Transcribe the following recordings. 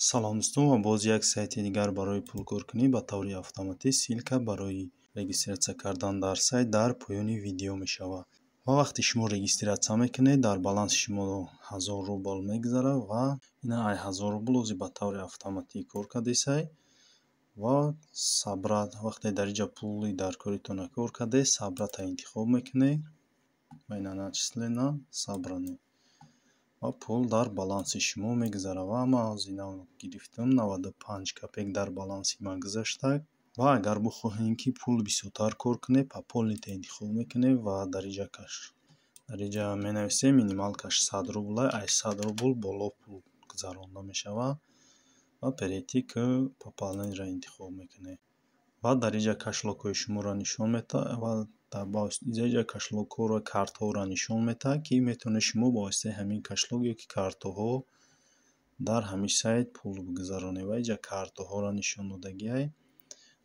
Салом, дӯстон, ва боз як сайти дигар барои пулкоркунӣ ба таври автоматӣ. Ссылка барои регистрация кардан дар сайт дар поёни видео мешавад. Ва вақте шумо регистрация мекунед, дар баланси шумо 1000 рубл мегузарад ва ина ай 1000 рубл ози ба таври автоматӣ кор кардесай. Ва собрать, вақте дар инҷа пули дар коритона кор кардед, собрать а интихоб мекунед ва ина начислено, собрано ва пул дар баланси шумо мегузарад. Ва ман ҳозир инав гирифтам, 95 копеек дар баланси ман гузашта. Ва агар бихоҳем, ки пул бисёртар кор кунед, пополнить интихоб мекунем ва дар инҷа менависем, минималка ш 100 рубла, аз 100 рубл боло пул гузаронда мешавад ва перейти к пополнение ро интихоб мекунем. Ва дар инҷа кошелёк ҳои шуморо нишон медиҳад ва инҷа кошелёк ҳоро, картҳоро нишон медиҳад, ки метавонед шумо ба воситаи ҳамин кошелёк ё ки картаҳо дар ҳамин сайт пул бигузаронед. Ва инҷа картаҳоро нишон додагиай.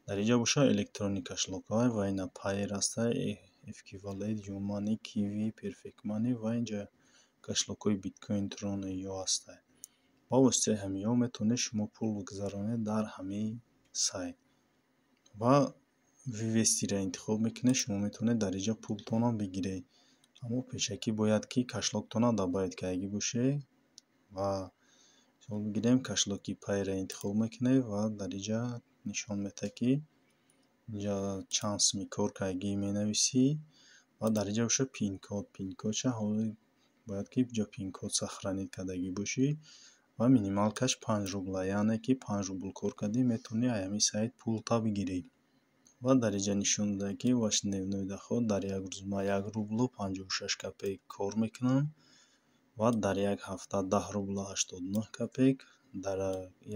Дар инҷа бошад, электронный кошелёк ҳо ва ина Payeer ҳастай, Fki Wallet, Юмани, Киви, Perfect Money ва инҷа кошелёк ҳои биткоин, Трон ё ҳастай. Ба воситаи ҳаминҳо метавонед шумо пул бигузаронед дар ҳамин сайт. Ва вывести ро интихоб мекунед, шумо метавонед дар инҷа пултонро бигиред, аммо пешакӣ бояд, ки кошелёк тонро добавить кардагӣ бошед. Ва мисол бигирем, кошелёк и Payeer ро интихоб мекунед ва дар инҷа нишон медиҳад, ки инҷа чанд суми кор кардагӣ менависӣ. Ва дар инҷа бошад, пин-код, пин-код ша ҳоло бояд, ки инҷа пин-код сохранить кардагӣ бошӣ. Ва минималка ш 5 рубла, яъне ки 5 рубл кор кардӣ, метавонӣ аз ҳамин сайт пулта бигирӣ. Ва дар инҷа нишон додааст, ки ваш дневной доход: дар як рӯз ман 1 рублу 56 копеек кор мекунам ва дар як ҳафта 10 рублу 89 копеек, дар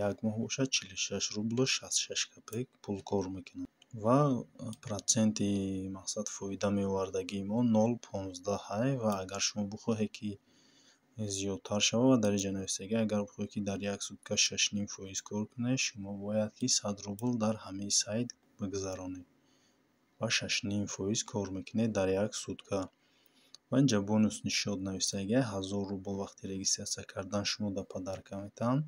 як моҳ бошад, 46 рублу 66 копеек пул кор мекунам. Ва проценти, мақсад, фоида меовардагии мо 0,15 ҳай. Ва агар шумо бихоҳед, ки зиёдтар шавад, ва дар инҷа нависагӣ, агар бихоҳед, ки дар як сутка 6,5% кор кунед, шумо бояд, ки 100 рубл дар ҳамин сайт бигузаронед ва 6,5% кор мекунед дар як сутка. Ва инҷа бонусный счёт нависагӣ: 1000 рубл вақти регистрация кардан шумо да подарка метаҳанд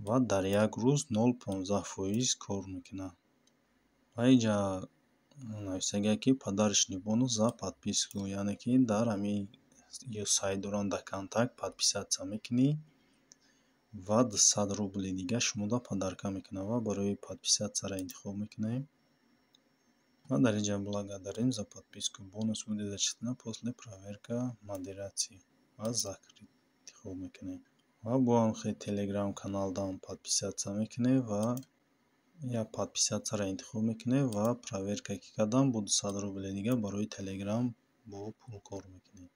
ва дар як рӯз 0,15% кор мекунад. Ва инҷа нависагие, ки подарочный бонус за подписку, яъне ки дар ҳамин сайт доранд, дар контакт подписаться мекунӣ ва 200 рубли дига шумода подарка мекунад. Ва барои подписаться ро интихоб мекунем ва дар инҷа благодарим за подписку, бонус будет зачислена после проверка модерации ва закрыть интихоб мекунем. Ва бо ҳам телеграм каналдам подписаться мекунем ва як подписаться ро интихоб мекунем ва проверка ки кардам, бо 200 рубли дига барои телеграм бо пул кор мекунем.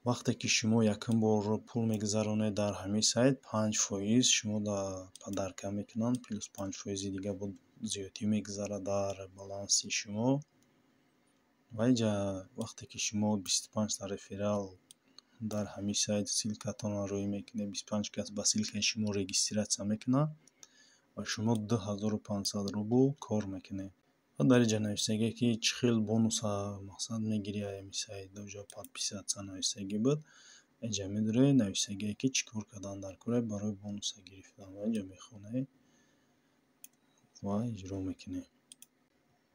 Вақте ки шумо якум бор пул мегузаронед дар ҳамин сайт, 5% шумо да подарка мекунанд, плюс 5 фоизи дига бо зиёдтӣ мегузарад дар баланси шумо. Ва инҷа вақте ки шумо 25та реферал дар ҳамин сайт ссылка тонро рӯй мекунед, 25 кас ба ссылка и шумо регистрация мекунад ва шумо 2500 рубл кор мекунед. Ва дар инҷа нависагие, ки чӣ хел бонуса, мақсад, мегирӣ аз ҳамин сайт. Ҷо подписаться нависагӣ буд, инҷа медуред, нависагие, ки чӣ кор кардан дар кора барои бонуса гирифтан, ва инҷа мехонед ва иҷро мекунед.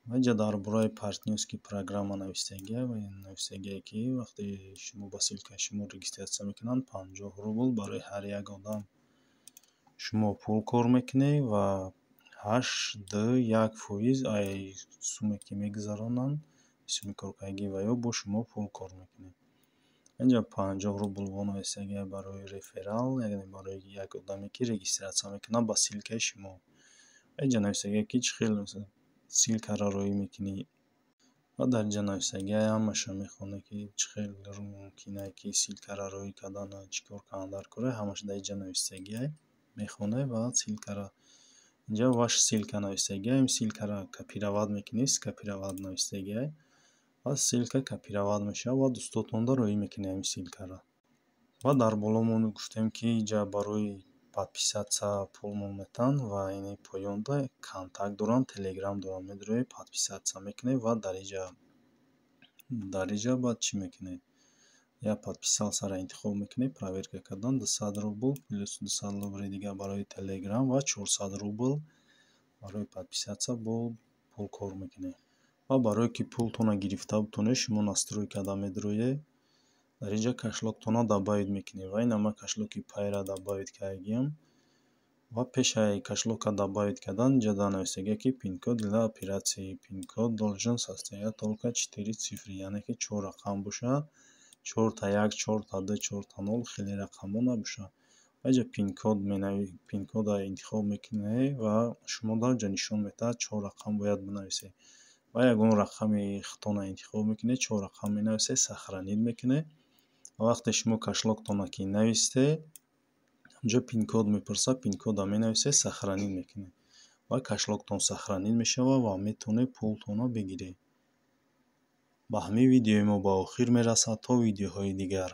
Ва инҷа дар бораи партнёрский программа нависагия ва нависагие, ки вақте шумо ба ссылка и шумо регистрация мекунанд, 50 рубл барои ҳар як одам шумо пул кор мекунед ва 8,21% ай суме, ки мегузаронанд, суми коркардагӣ ва ё бо шумо пул кор мекунед. Инҷа 50 рубл бо нависагия барои реферал, яъне барои як одаме, ки регистрация мекунад ба ссылка и шумо. Инҷа нависагия, ки чӣ хел ссылка ро роӣ мекунӣ. Ва дар инҷа нависагия ҳамаша мехонед, ки чӣ хел мумкин ае, ки ссылка ро роӣ кардан, чӣ кор кардан дар кора, ҳамааш дар инҷа нависагия. Мехонед ва ссылка ро, инҷа ваша ссылка нависагия, ин ссылка ро копировать мекунӣ, скопировать нависагия ва ссылка копировать мешавад ва дӯстотонда роӣ мекунед ҳамин ссылка ро. Ва дар боло мо гуфтем, ки инҷа барои подписаться пул метаҳанд ва ини поёнда контакт доранд, телеграм доранд, медароед, подписаться мекунед ва дар инҷа баъд чӣ мекунед? Я подписаться-ро интихоб мекунед, проверка кардан 200 рубл плюс 200 рубли дигар барои Телеграм ва 400 рубл барои подписаться бо пул кор мекунед. Ва барое ки пултонро гирифта бутонед, шумо настройка-да медуроед, дар инҷа кошелёк-тонро добавить мекунед. Ва ина ман кошелёк-и Пайра добавить кардагиам. Ва пешаи кошелёк-а добавить кардан инҷа нависагия, ки пин-код для операции, пин-код должен состоять только четыре цифры, яъне ки чор рақам бошад: чорта як, чорта ду, чорта нол, хеле рақамҳо набошад. Ва инҷа пин-код, пин-код-а интихоб мекунед ва шумо дар инҷа нишон медиҳад, чор рақам бояд бинависед. Ва ягон рақами худтонро интихоб мекунед, чор рақам менависед, сохранить мекунед. Ва вақте шумо кошелёк-тонро ки навистед, онҷо пин-код мепурсад, пин-код-а менависед, сохранить мекунед ва кошелёк-тон сохранить мешавад ва метавонед пултонро бигиред. Ба ҳамин видеои мо ба охир мерасад. То видеоҳои дигар.